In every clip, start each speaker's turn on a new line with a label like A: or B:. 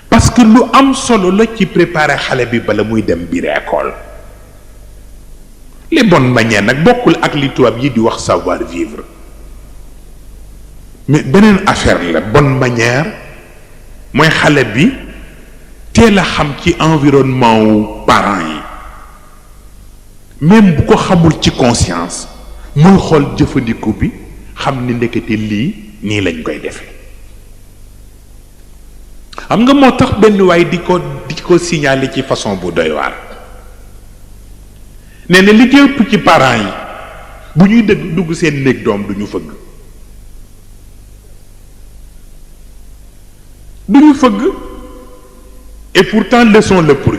A: parce que lu am solo la ci préparer xale bi bala muy dem biir école. les bonnes manières nag bokkul ak li tubaab yi di wax savoir vivre mais beneen affaire la. bonne manière mooy xale bi teel a xam ci environnement wu parents yi même bu ko xamul ci conscience muy xool jëfandiku bi xam ni ndekete lii nii lañ koy defee. xam nga moo tax benn waay di ko signaler ci façon bu doy waar nee na li ëpp ci parents yi bu ñuy dugg seen néeg doom du ñu fëgg et pourtant leçon la pour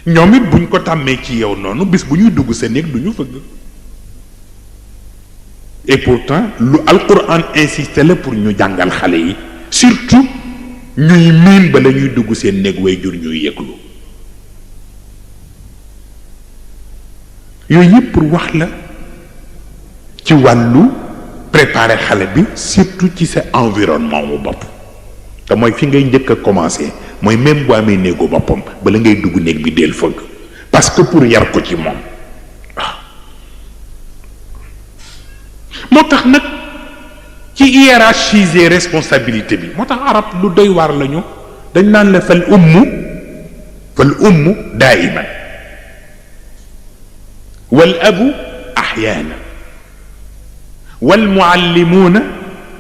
A: ñoom it buñ ko tàmmee ci yow noonu bis bu ñuy dugg sa néeg du ñu fëgg et pourtant lu alquran insisté la pour ñu jàngal xale yi surtout ñuy miin ba la ñuy dugg seen néeg way jur ñuy yëglu. yooyu yëpp pour wax la ci wàllu préparer xale bi surtout ci sa environnement wu bopp te mooy fi ngay njëkk a commencer mooy même bu amee néegu boppam bala ngay dugg néeg bi del fëgg parce que pour yar ko ci moom waaw. moo tax nag ci hiérarchiser responsabilité bi moo tax arab lu doy waar lañu dañ naan la fal ummu daiman wal abu ahyaana wal muallimuuna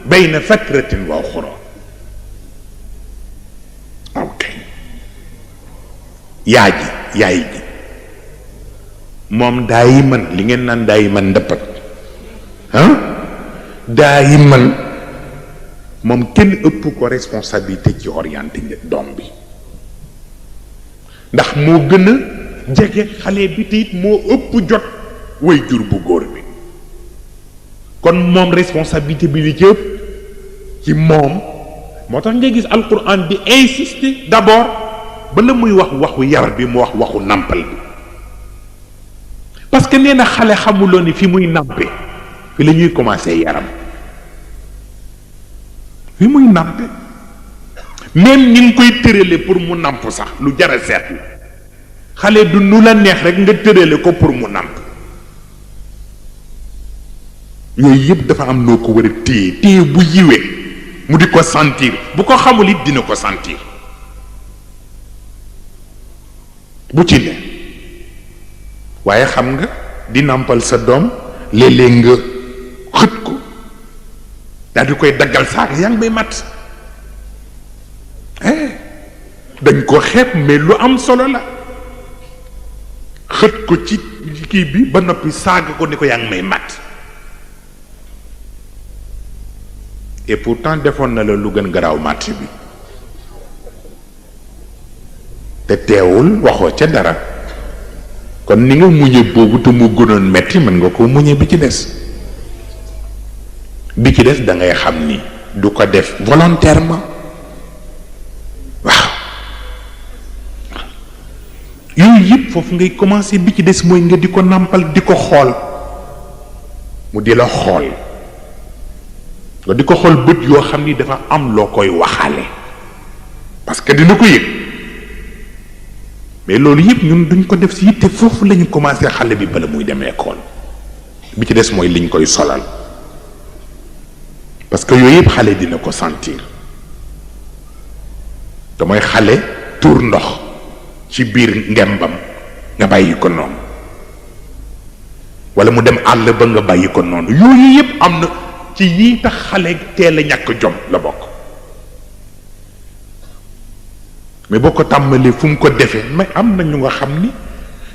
A: bayna fatratin wa uxra. ok yaay ji moom daayiman li ngeen naan daayiman ndëppat daayiman moom kenn ëpp ko responsabilité ci orienté doom bi ndax moo gën a jege xale bi te it moo ëpp jot way jur bu góor bi kon moom responsabilité bi li ci ëpp ci moom moo tax nga gis alquran di insister d'abord ba la muy wax waxu yar bi mu wax waxu nàmpal bi parce que nee na xale xamuloo ni fi muy nàmpe fi la ñuy commencer yaram fi muy nàmpe même ñi ngi koy tërale pour mu nàmp sax lu jar a seetlu xale du nu la neex rek nga tërale ko pour mu nàmp yooyu yëpp dafa am noo ko war a téye bu yiwee mu di ko sentir bu ko xamul it dina ko sentir bu ci ne waaye xam nga di nàmpal sa doom léeg-léeg nga xët ko daal di koy daggal saak yaa ngi may mat dañ ko xeeb mais lu am solo la xët ko ci kii bi ba noppi saaga ko ni ko yaa ngi may mat et pourtant defoon na la lu gën garaaw màtt bi te teewul waxoo ca dara kon ni nga muñe boobu te mu gënoon metti mën nga ko muñe bi ci des da ngay xam ni du ko def volontairement waaw yooyu yëpp foofu ngay commencer bi ci des mooy nga di ko nàmpal di ko xool mu di la xool nga di ko xool bët yoo xam ni dafa am loo koy waxaale parce que dina ko yëg mais loolu yëpp ñun duñ ko def si yitte foofu la ñu commencé xale bi bala muy dem école bi ci des mooy liñ koy solal parce que yooyu yëpp xale dina ko sentir te mooy xale tuur ndox ci biir ngembam nga bàyyi ko noonu wala mu dem àll ba nga bàyyi ko noonu yooyu yëpp am na ci yii tax xale teel a ñàkk jom la bokk mais boo ko tàmbalee fu mu ko defee mais am na ñu nga xam ni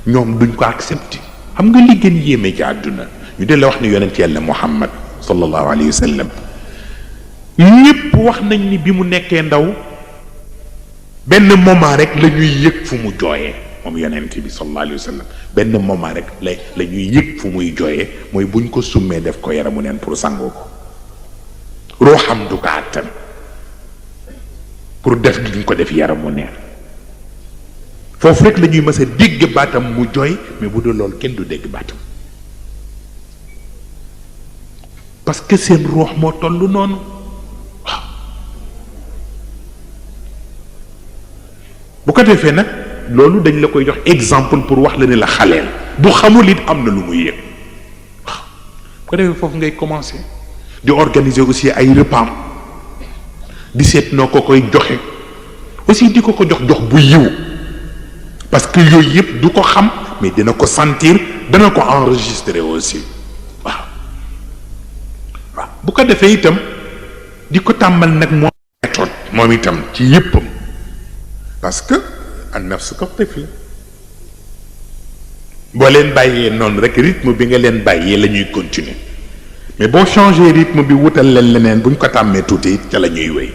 A: ñoom duñ ko accepté xam nga li gën yéeme ci àdduna ñu de la wax ni yonent yàlla Muhammad sallallahu alayhi wa sallam ñépp wax nañ ni bi mu nekkee ndaw benn moment rek la ñuy yëg fu mu jooyee moom yonent bi sallallahu alayhi wa sallam benn moment rek la ñuy yëg fu muy jooyee mooy buñ ko summee def ko yaramu neen pour sangoo ko ruuxam du ko àttan pour def gi ñu ko def yaramu neen foofu rek la ñuy mës a dégg baatam mu jooy mais bu dul loolu kenn du dégg baatam parce que seen ruux moo toll noonu waaw bu ko defee nag loolu dañ la koy jox exemple pour wax la ne la xaleel bu xamul it am na lu muy yëg waaw bu ko defee foofu ngay commencer di organiser aussi ay repas di seet noo ko koy joxe aussi di ko jox bu yiw parce que yooyu yëpp du ko xam mais dina ko sentir dana ko enregistrer aussi waaw waaw bu ko defee itam di ko tàmmal nag moom méthode moom itam ci yëppam parce que an nafsu ka tifl boo leen bàyyee noonu rek rythme bi nga leen bàyyee la ñuy continuer mais boo changer rythme bi wutal leen leneen buñ ko tàmmee tuuti it ca la ñuy wéy